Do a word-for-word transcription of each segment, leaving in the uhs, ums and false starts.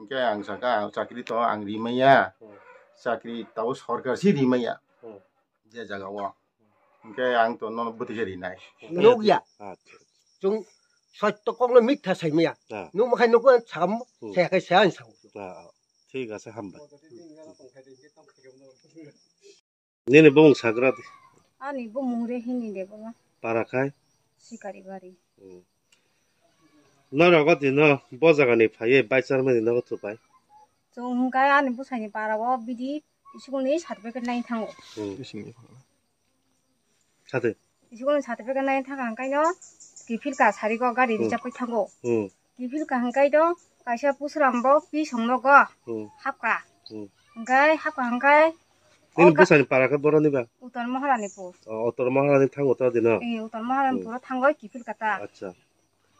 Hwnkhe ang saka, "Chakri to ang rimaya, Hmm. chakri tabo sorkar si rimaya, Hmm. je jaga o." Hwnkhe ang to nono bwtwi khe rinai. Nukya. Acha. Chwng sotto kokno mitha saimaya. Ah. Nukma khai nukya, sakam Hmm. saya khai saya ang sao. Ah, ah. Thik ase, hambai. Nini bumung sagra di. Ani bumung Rehini Debbarma. Para khai? Sikari bari. Hmm. Norok o dino bo jaga ni phaiwi bai charmani nogo thupai. Chwng hwnkhe ani bwsai ni para o bidi school ni certificate nai thango. Hmm. Sade. School ni certificate nai thang ang kaino kiphil ka sari go gari Hmm. rijak pai thango. Hmm. Kiphil ka hwnkhe do kaisa pusram bo pisong nogo Hmm. hapka. Hmm. Hwnkhe hapka hwnkhe Nini o ka- bwsani para khe boroni ba? Uttor Maharani pur. O, Uttor Maharani thango ta dino? Eh, Uttor Maharani Hmm. puro thango kiphil ka ta. Acha.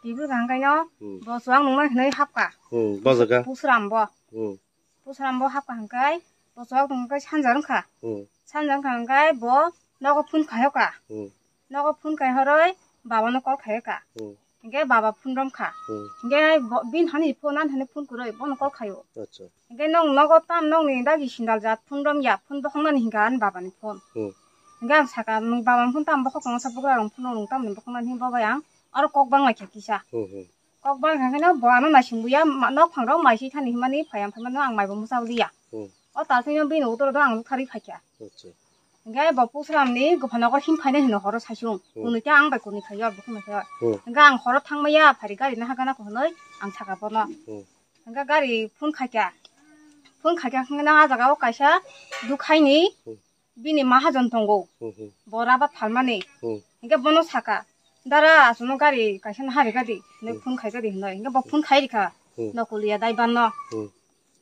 Kiphil ka hwnkhe no Hmm. bo chuwak nungma hinwi hapka. Hmm, bo jaga? Pusram bo. Hmm. Pusram bo hapka hwnkhe bo chuwak nungma hwnkhe sanja wngkha. Hmm. Sanja wngkha hwnkhe bo nogo phone khayoka. Hmm. Nogo phone khai horoi baba no call khayoka. Hmm. Hingke baba phone romkha. Hmm. Hingke bo-, bini hani phone, ani hani phone kwrwi, bono call khaio. Acha. Hingke nong nogo tam nongni dagi sindal jat phone romya, phone bokhoknani hingka ani babani phone. Hmm. Hingke ang saka, "Nwng babani phone tam bokhok tongsa bugra rong phone rong tamni bokhoknani hingke bo bai ang oro kok banglaikha kisa." Hmm, hmm. Kok banglaikha hingke no bo ano naisingbuya, ma-, nokphang rok maising thani himani phaiya, phaimano ang maibo mwchaliya. Hmm. O taltino bini utoro do ang nukharwi phaikha. Acha. Hingke bo pusram ni gupha nogo him phainai hino horo saisung. Hmm. Kunui khe ang bai kunui phaiyo, bo kunui phaiyo. Hmm. Hingke ang horo thangmaya phari gari no hagana ko hinui ang saka bono. Hmm. Hingke gari phone khaikha. Phone khaikha hingke no ah jaga o kaisa dukhaini Hmm. bini mahajon tongo. Hmm, hmm. Bo rabat phalmani. Hmm. Hingke bono saka, "Dara, aswkno gari kaisa no hari gadi, hinui Hmm. phone khai gadi," hinui. Hingke bo phone khai rikha. Hmm. Nokuliya dai banno. Hmm.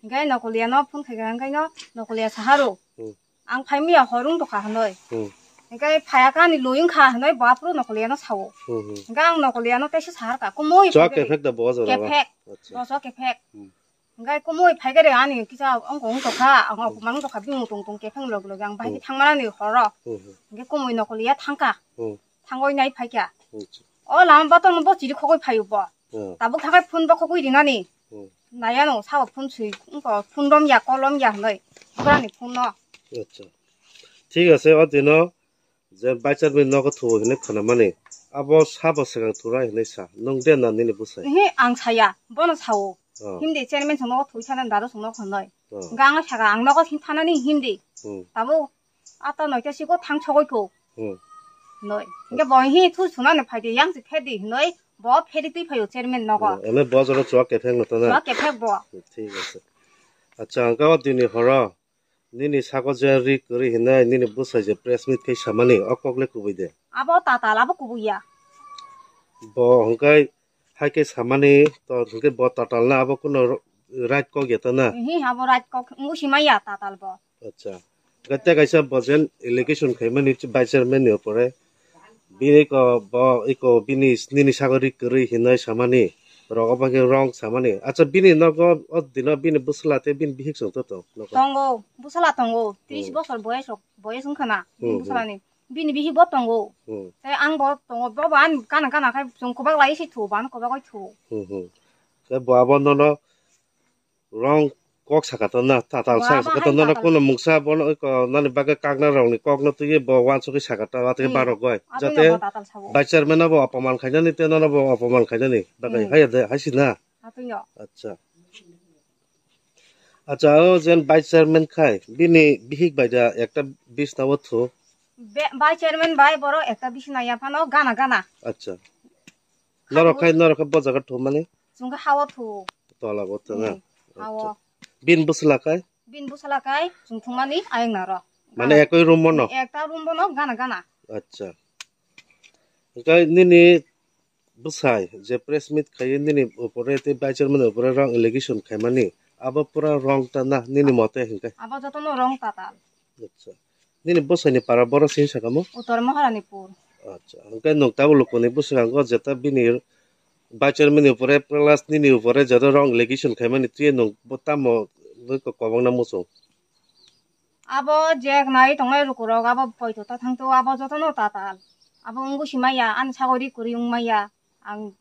Hingke nokuliya no phone khaikha hingke no nokuliya saharo. Hmm. Ang phaimaya hor wng tongkha hinui. Hmm. Hingke phaiya kha ani loi wngkha hinui bo aphuru nokuliya no sao. Hmm, hmm. Hingke ang nokuliya no teisa saharka, "Kumui Chwak phai gari." Kephek da bo jora ba? Kephek. Acha. Bo chwak kephek. Hmm. Hingke kumui phai gari ani kisa wngkha wng tongkha, ang Hmm. opoman wng tongkha, bini tong tong kepheng log log ang bahai Hmm. thangmani horo. Hmm, hmm. Hingke kumui nokuliya thangkha. Hmm. Thangoi nai phaikha. Acha. O lama batok no bo chiri khogoi phaio bo. Hmm. Tabuk thakai phone bo khogoi rinani. Hmm. Nayano sabo phone swi, wngkha phone romya, call romya hinui. Bugrani phone no. Acha. Thik ase, o dino je bai charmani nogo thuo hinui khwnamani. Abo sabo swkang thura hinui sa. Nwng de na nini bwsai? Ehe, ang saya. Bono sao. Oh. Himdi chairman song nogo thui sana daro song nogo hinui. Oh. Hingke ang saka ang nogo hin thanani himdi. Hmm. Tabuk Ata noita siko thang sogoi ko. Hmm. Noi. Hingke bo hi thu sunani phaidi yang si phedi noi. Bo phedi twi phaio chairman nogo. Hmm. Ene bo jora chwak kephek no tana. Chwak kephek bo. Thik ase. Acha, ang kabo tini horo. Nini sako je ri kwrwi hinai nini bwsai je press meet khai samani o kok le kubui de. Abo tatal abo kubui ya. Bo hingkai hai khe samani to hingke bo tatal na abo kuno right kok ya tana. Hi abo right kok ngusi maya tatal bo. Acha. Hingke tei kaisa bo jen allegation khaimani vice chairman ni upore. Bini ko bo iko bini nini sagori kwrwi hinoi samani. Rok obo khe wrong samani. Acha bini nogo o dino bini bwsla tei bini bihik chwng to tong. Tongo, bwsla tongo. Tris Hmm. bosor boyes rok, boyes wngkha na. Hmm, hmm. Bwsla ni. Bini bihik bo tongo. Hmm. Tei ang bo tongo, bo bo ani gana gana khai chwng kwbak lai se thu, bo ano kwbak oi thu. Hmm, hmm. Tei bo abo nono wrong kok saka to na, tatal Bo saka abo saka to hai nono tatal. Kuno mungsa bono iko nani bagwi kakna rokni kokno twiwi bo wansugwi saka to, atwi Hmm. Barok goi. Atwi Jate no bo tatal sabo. Vice chairman no bo opoman khainani, tei nono bo opoman khainani. Bagwi Hmm. Hai de, hai si na. Atwi no. Acha. Acha, o jen vice chairman khai, bini bihik bai da ekta bisna o thu. Be-, vice chairman bai borok ekta bisna ya phano gana gana. Acha. Norok khai, norok khai bo jaga thumani? Chwng khe hao thu. Tola bo to na? Hmm, hao. Acha. Bin bwsla khai? Bin bwsla khai chwng thumani ayang naro. Mane ekoi room bono? Ekta room bono gana gana. Acha. Hingke nini bwsai je press meet khai nini upore tei vice chairman upore wrong allegation khaimani, abo pura wrong ta na nini mote hingke? Abo jotono wrong tatal. Acha. Nini bwsai ni para borok sini sakamo? Uttor Maharani pur. Acha. Hingke nwng tabuk lukuni bwskango jeta bini vice chairman ni upore plus nini upore jeta wrong allegation khaimani twi nwng bo tamo nwng kobangna muchung? Abo je nai tongnai lukurok abo poito ta thangto abo jotono tatal. Abo wngwi si maya, ani sagori kwrwi wng maya. Ang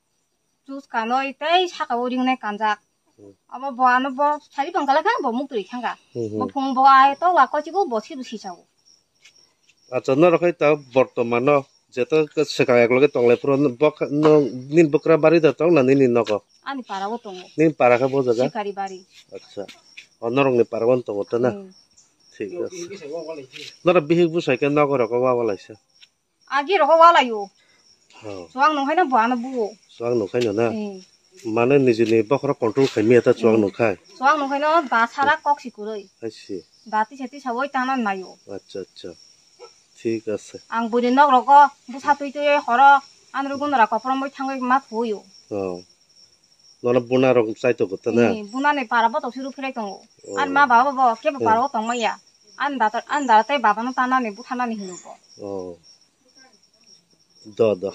chus kanoi tei saka o ringnai kanjak. Abo bo ano bo sari bangkala kha bo muk twi thanga. Hmm, hmm. Bo phung bo ai to wa ko chigo bo si si chago. Acha, norok hai ta bortomano jeto swkang ekloge tonglai phuru bok no nini bwkra bari da tong na nini nogo? Ani para o tongo. Nini para khe bo jaga? Sikari bari. Acha. O norok ni para o tongo to na? Hmm. Thik ase. Norok bihik bwsai khe nogo rogo wa wa laisa. Agi rogo wa laio. Oh. Chuang nung khaino bo ano buo. Chuang nung khaino na? Hmm. Mane nijini bokhorok control khaimaya ta chuang nung khai? Chuang nung khaino da sara kok si kwrwi. Hai si. Da tisa tisa oi tana naio. Acha, acha. Thik ase. Ang buini nok rogo bwsa twi twi horo anrwi gunora koprom bai thangwi ma thuio. Oh. Nono buna rok chai tongo ta na? Ni buna ni para botok si ruphirai tongo. Oh. Ani ma baba bo kebo para o tongmaya. Ani data, ani data tei baba no tanani buthanani hino bo. Oh. Do, do.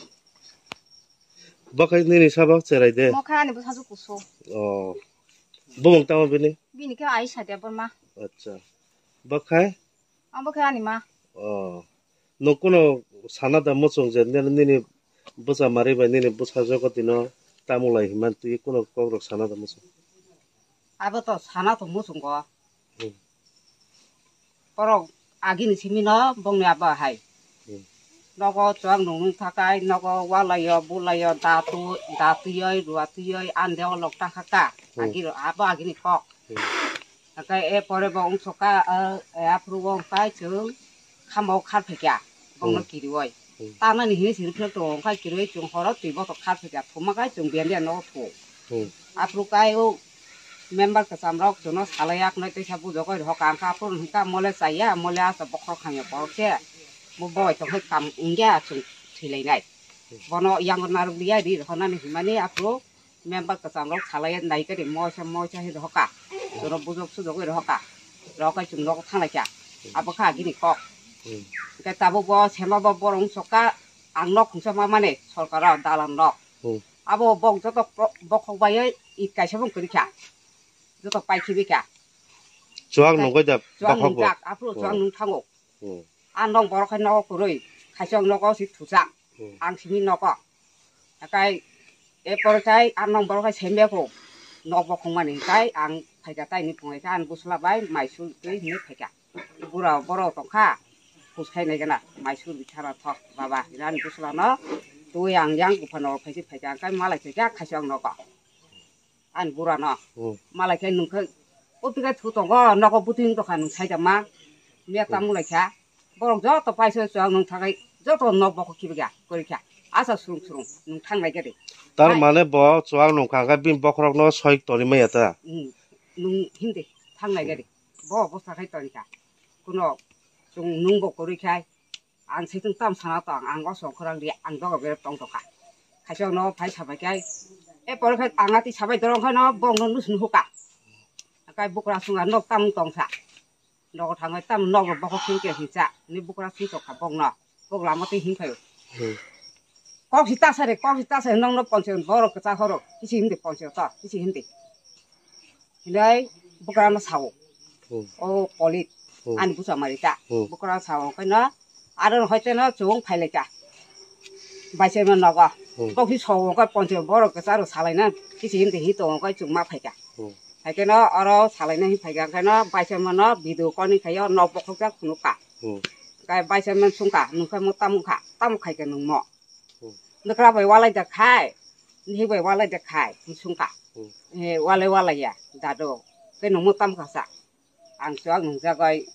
Bo khai nini sabo cherai de? Mo khai ani bwsajwk kusu. Oh. Bumung tamo bini? Bini khe Aisha Debbarma. Acha. Bo khai? Abo khe ani ma. Oh. Nwng kuno sana da muchung je nini, nini bwsa mari bai nini bwsa jogo dino tamo lai hima twi kuno kok rok sana da muchung? Abo to sana to muchungo. Hmm. Borok agini simi no bongni abo hai. Hmm. Nogo chuang nung nung thakai, nogo walaio, bulaio, da tu, da twioi, rua twioi, ande o lok ta kha ka. Hmm. Agi ro, abo agini kok. Hmm. Hwnkhe e pore bo wngsoka, eh, eh, aphuru o wngkha chwng khama o khar phaikha, bongno Hmm. kirioi. Hmm. Tanani hinwi siri philok tongo, wngkha kirioi chwng horo twi bothok khar phaikha, thuma khe chwng biyang biyang nogo thu. Hmm. Aphuru kai o member kwcham rok chwngno salai yak nai teisa bujogoi rohor ka, wngkha aphuru hwnkha mole chaya, mole asa bokhorok hamya borok se, bo bowai tongkhe kam wngya chwng thwilainai. Hmm. Bono yango narwk liya ri rohornani hinmani aphuru member kwcham rok salai nai khe de moisa moisa he rohor ka. Chwngno bujok sujogoi rohor ka. Rohor kai chwng nogo thanglai kha. Abo kha agini kok. Hmm. Hwnkhe tabuk bo sema bo borok wngsoka ang nok khungsa ma mani sorkaro dalan rok. Hmm. Abo bok joto pro-, bokhok bai i kaisa bung kwrwi kha. Joto pai khibi kha. Chuak nungkha da chuak bokhok bo. Nungjak, aphuru chuak Hmm. nung thango. Hmm. Ang nong borok hai nogo kwrwi, khaisa ang nogo si thujak. Hmm. Ang simi nogo. Akai e pore kai ang nong borok hai sembe ko. Nok bokhong mani kai ang phaika tai ni phungai ka ang busla bai mai su twi hinwi phaika. Bura borok tongkha. Hus khai nai gana mai su bichara thok baba iran busla no. Twi ang yang buphano phaisi phaika ang kai malai phaika khaisa ang nogo. Ani bura no. Hmm. Malai khe nung khe, o twi khe thu tongo, nogo bwtwi wng tongkha nung saida ma. Miya Hmm. tamo lai kha. Borok joto paisa chuak nung thakai, joto nok bokho khibi kha, kwrwi kha. Asa surung surung, nung thang lai khe de. Tar Hai. mane bo chuak nung kha khe bini bokhorok no soi toni maya ta. Hmm. Nung hindi thang lai khe de. Bo bosta khai toni kha. Kuno chung nung bo kwrwi khai. Ang saichung tam sana tong, ang o songkhorang di, ang doga berep tong tongkha. Khaisa no phai sabai kai, e pore khai ang ati sabai dorong khai no bong no nus nuhuka. Kai bukra sunga nok tam tongsa. Nogo thangai tam nok bokho khim ke hinsa. Ni bukra sung tongkha bong no. Bok lama twi him khayo. Hmm. Kok si ta sare, kok si ta sare nong no ponche borok kcha horo. Kisi hindi ponche to, kisi hindi. Hinai bukra no sao. Hmm. O polit Hmm. ani busa mari ta. Hmm. Bukra sao khe no aro hoite no chung phai lai ta. Baise ma nogo. Hmm. Kok hi sao khe ponche borok kcha ro salai na. Kisi hindi hi to khe chung ma phai ta. Hmm. Hai khe no oro salai na hi phai kha khe no baise ma no video koni khayo nok bokhok jak phunuk ka. Hmm. Kai baise ma sung ka nung khe mo tam kha. Tam khai khe nung mo. Hmm. Nukra bai walai da khai. Ni bai walai da khai. Sung ka. Hmm. He walai walai ya. Dado. Khe nung mo tam kha sa. Ang chuak nungjagoi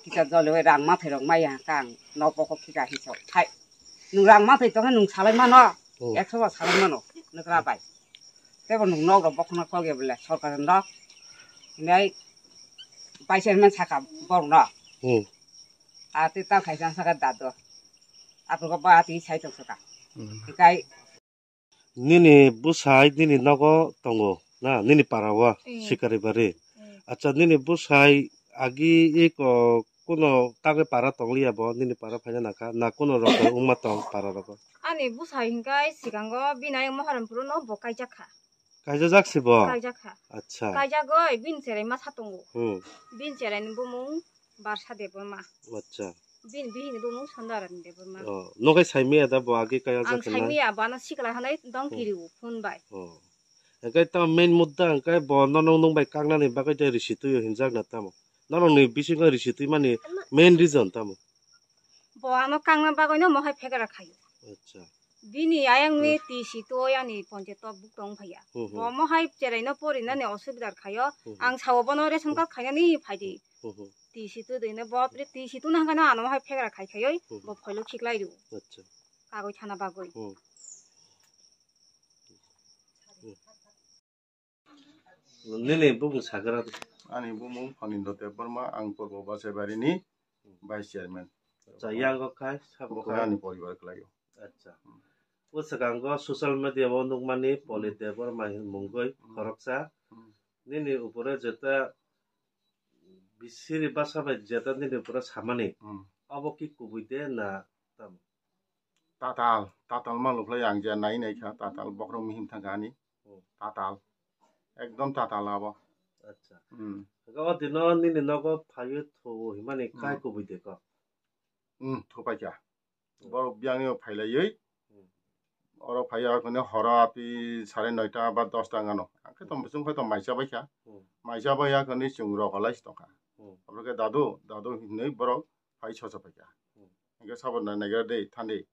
kisa joloi rang mathai rok maya kang nok bokok khika hinso thai. Nung rang mathai tongkhe nung salai mano, Hmm. ekso ba salai mano, nukra bai. Tebo nung nok rok bokhokna kok ya bole sorkar no. Hinai vice chairman saka borok no. Hmm. A tei ta khaisa saka dado. Aphuru ba ati sai tong saka. Hmm. Hikai Nini bwsai nini nogo tongo na, nini para o, Eh. Sikaribari. Eh. Acha, nini bwsai agi iko kuno tagwi para tongliya bo, nini para phaina nangkha, na kuno rok bai wngma tong para rogo? Ani bwsai hinkhe sikango bini ayang Moharampuro no bo kaijak kha. Kaijajak se bo? Kaijak kha. Acha. Kaijagoi bini cherai masa tongo. Hmm. Bini cherai ni bumung Barsa Debbarma. Acha. Bini bihini bumung Sondaran Debbarma. Oh, nogai saimaya da bo agi kaya Ang jak hinna? Saimaya, bo ano sikla hanai dong Hmm. kiriu phone bai. Oh. Hwnkhe tamo main mudda hwnkhe bo nono nwng bai kaknani bagwi tei risi twi o hinjak na tamo? Norokni bisingo risi twi mani main reason tamo? Bo ano kakna bagwi no mohai phekra khaio. Acha. Bini ayang ni Hmm. T C twi ani ponche to buk tong phaiya. Hmm, hmm. Bo mohai cherai no pori nani osubidar khaio. Hmm, hmm. Ang sao bono ration card khainani phaidi. Hmm, hmm. T C twi dine bo T C twi nang kana ano mohai phekra khai khaioi. Hmm. Bo phoilo khiklai ru. Acha. Kagoi thana bagwi. Hmm. Nini bumung sagra di. Ani bumung Phanindo Debbarma, ang Purbo Basaibari ni Vice Chairman. Acha, yang kok khai, sabo Bo khai. Ani poribar khlaio. Acha. Hmm. O swkango social media o nukmani Poli Hmm. Debbarma hin mungoi Hmm. khoroksa. Hmm. Nini upore jeta bisiri basa bai jeta nini upore samani. Hmm. Abo ki kubui de na tamo? Tatal, tatal ma lukhlai ang je nai nai kha, tatal bokhorok mihim thang ani. Hmm. Tatal. Ekdom tatal abo. Acha. Hmm. Ga o dino nini nogo phaio thuo himani Hmm. kai kubui de ko. Hmm, thupai kha. Hmm. Borok biyangni phailaiwi. Hmm. Oro phaiya kone horo ati sare noita ba dosta gano. Ang khe tong Hmm. bising phai tong maisa bai kha. Hmm. Maisa bai ya kone chwng rok alai tong kha. Hmm. Abo khe dadu, dadu hinwi borok phai sosa pai kha. Hmm. Hingke sabo nai naigra de thandi.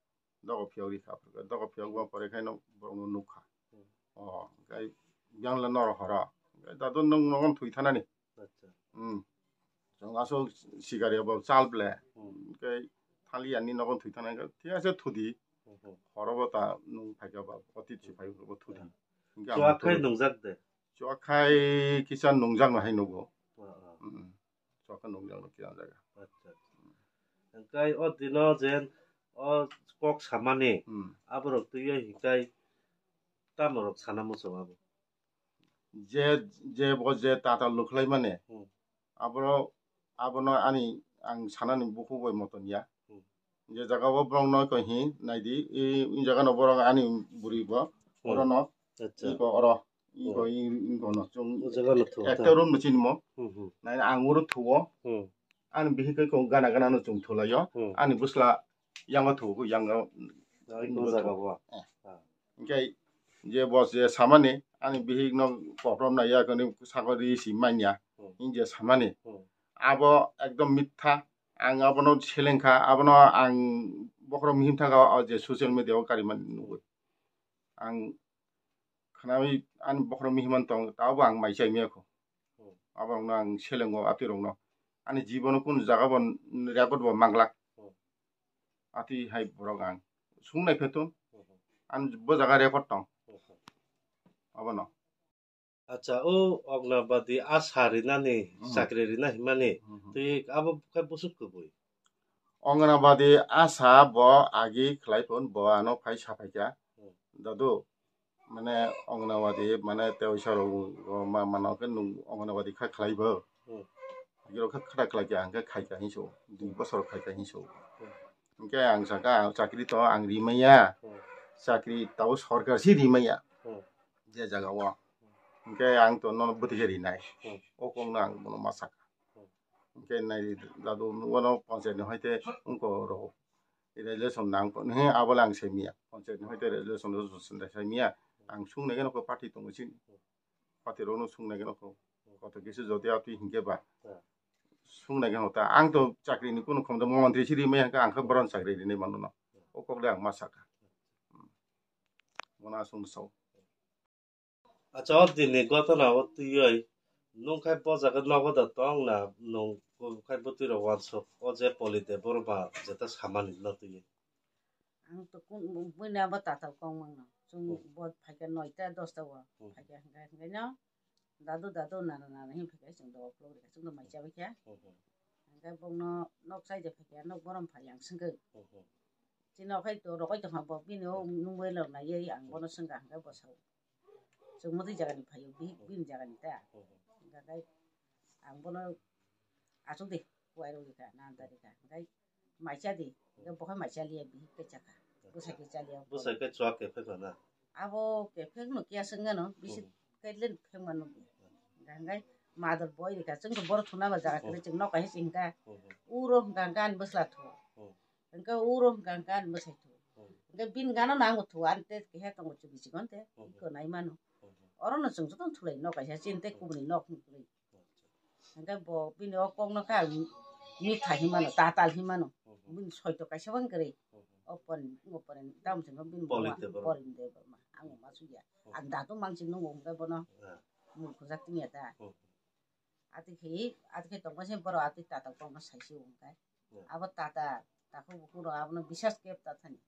Dogo phiyok ri kha, dogo phiyok ba pore khaino borokno nuk kha. Hmm. O, hingke yang le noro horo. Hingke dadu nwng nogon thwi thanani. Acha. Hmm. Chwng aswk sikari bo chal ble. Hmm. Hingke thali ani nogon thwi thana hingke thik ase thudi. Hmm, hmm. Horo bo ta nwng phaikha ba otit si phai bo thudi. Hmm. Hingke ang Chuak khai thudi. Nungjak de. Chuak khai kisa nungjak no hai nugo. Ah, ah. Hmm. Soka nukjakno kiyan jaga. Acha, acha. Hingkai o dino jen o kok samani Hmm. aborok twiwi hingkai tamorok sana muchung abo? Je, je bo je tatal lukhlaimani Hmm. aboro, abono ani ang sanani bukhuk bai moton ya. Hmm. Je jaga o borok no ko hi naidi, i, i jaga no borok ani buri bo Hmm. orono Acha. Iko oro. Iko Hmm. i, iko no chung O jaga no thuo ekta ta. Room no chini mo. Hmm, hmm. Nai ang oro thuo. Hmm. Ani bihik ko gana gana no chung thulaio. Hmm. Ani busla yango thuo ko yango. Ai ko jaga bo. Eh. Ah. Hingke je bo je samani ani bihik no koprom na ya kani sakori si manya. Hmm. Hing je samani. Hmm. Abo ekdom mitha. Ang abono selengkha, abono ang bokhorok mihim thangkha o je social media o karimani nugwi. Ang khnawi ani bokhorok mihimano tong, tabo ang mai chai miyakho. Hmm. Aborokno ang selengo, atirokno. Ani jibono kunu jaga bo record bo manglak. Hmm. Ati hai borok ang. Sung nai pheto. Hmm. Ani bo jaga record tong. Hmm. Abono. Acha, o Anganwadi asa rinani, Hmm. chakri rina himani, Hmm. twi abo khe busuk kubui. Anganwadi asa bo agi khlai phun, bo ano phai saphai kha. Hmm. Dadu, mane Anganwadi, mane tei oisa rok ma, mano khe nung Anganwadi kha khlai bo. Hmm. Agi rok kha khra khlai kha, ang khe khai kha hinso, dui bosor khai kha hinso. Hmm. Hingke ang saka, ang chakri to ang rimaya. Hmm. Chakri tabo sorkar si rimaya. Hmm. Je jaga o. Hingke ang to nono bwtwi khe rinai. Hmm. O kokno ang bono ma saka. Hmm. Hingke nai dadu bono panchayat ni hoite wngko ro. Resolution nang ko, he abo le ang sai miya. Panchayat ni hoite resolution, resolution sai miya. Ang sung nai gano ko party tongo chini. Party rokno sung nai gano ko. Koto kisa jodi atwi hingke ba. Hmm. Sung nai gano ta. Ang to chakri ni kunu khom montri si rimai hingke ang khe boron chakri rinai mano no. O kok le ang ma saka. Hmm. Bono aswk no sao. Acha, o dini gotona o twiwi nwng khai bo jaga nogo da tong na nwng khai bwtwi rok wansuk o je Poli Debbarma jeta samani no twiwi? Ang to kun buina bo tatal kong mangno. Chwng Hmm. bo phaikha noita dosta o Hmm. phaikha hwnkhe hwnkhe no dadu dadu nana nana hin phaikha chwng dogo phulok rikha chwng to mai chabai kha. Hmm, hmm. Hwnkhe bongno nok chai de phaikha nok borom phai ang swngkhe. Hmm, hmm. Chini okhai to rokhai tongkha bo bini o Hmm. nungbai lok naiwi ang Hmm. bono swngkha hwnkhe bo sao. Chwng mwtwi jagani phaio, bihik bini jagani ta. Hmm. Hwnkhe ang bono achuk di, kuai rw rikha, nan ta rikha. Hwnkhe mai cha di, hwnkhe bo khe mai cha liya, bihik tei cha kha. Bwsai khe cha liya. Bwsai khe chuak khe phekha na? Abo khe phek no kiya swng gano, bisi Hmm. kailen phek mano. Hwnkhe mother boi rikha, chwng khe bohrok thuna ba jaga Hmm. kwrwi chwng nok kaisa chwng kha. Hmm. Uro hwnkha hwnkhe ani bwsla thu. Hmm. Hwnkhe uro hwnkha hwnkhe ani bwsai thu. Hmm. Hwnkhe bini gana no ang bo thu, ani tei keha tongo chwng bisingo te, Hmm. iko nai mano. Hmm. Oro no chwng joto thulai nok kaisa chini tei kubuni nok ni kwrwi. Hwnkhe bo bini o kok no khe ang mitha hinmano, tatal hinmano. Bini soito kaisa bo kwrwi. O pon, o pon, tamo chwng bini Polit buma, Debbarma. Polit Debbarma. Ang ma suya. Ang datu mangsi nungo hwnkhe bono. Murkhujak tongya da. Ati khe, ati khe tongma se borok ati tata kokno saisi wngkha. Abo tata, takhuk bukhuk rok abono bisas kep ta thani.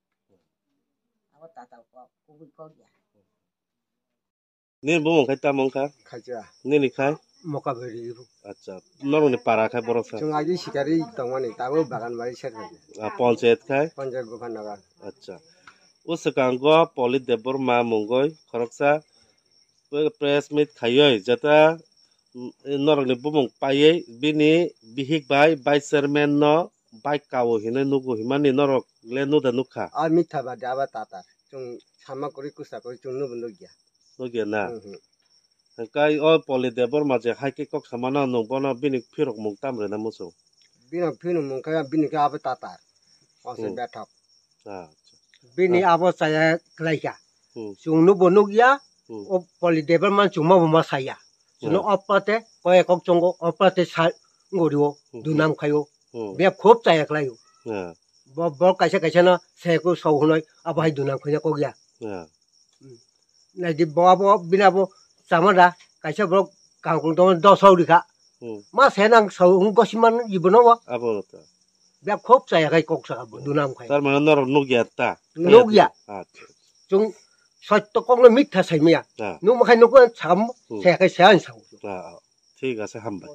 Abo tata kok, kubui kok ya. Nini bumung khai tamo wngkha? Khacha. Nini khai? Moka beri. Acha. Norokni para khai borok sa? Chwng agi sikari tongmani, tabo bagan bari ser khai. Ah, ponchayat khai? Ponchayat Gopal Nagar. Acha. O swkango Polit Debbarma mungoi khoroksa press meet khaiwi jeta, mm, norokni bumung paiwi bini bihik bai vice chairman no bike kao hinwi nugo himani norok le nuda nukha. A mitha bade aba tatar. Chwng sama kwrwi kwsa kwrwi chwng nubo nukya. Nukya na? Mhm. Hwnkhe o Polit Debbarma je hai khe kok samano nwng bono bini phirok mung tam rwna muchung? Bini phirok mung khe bini khe abo tatar. Ose bethok. Acha. Bini abo chaya kwlaikha. Hmm. Chwng nubo nukya, hmm, o Polit Debbarma chwngma bo ma saya. Chwngno hmm, oprate, koi kok chongo, oprate sa ngorio, hmm, dunam khaio. Hmm. Be khub chaya kwlaio. Hmm. Bo, bo kaisa kaisa no seko sau hunoi, abo hai dunam khaina kok ya. Hmm. Hmm. Naidi bo abo, bini abo chamada, kaisa borok kangkung tong dos sau rikha. Hmm. Ma senang sau hung gosiman ibono wa. Abo ta. Be khub chaya khai kok saka bo dunam khai. Tar mane norok nukya ta? Nukya. Acha. Chwng sotto kokno mitha saimaya. Ah. Nukma khai nukma sam, hmm, saya khai saya ang sao. Ah, ah. Thik ase, hambai.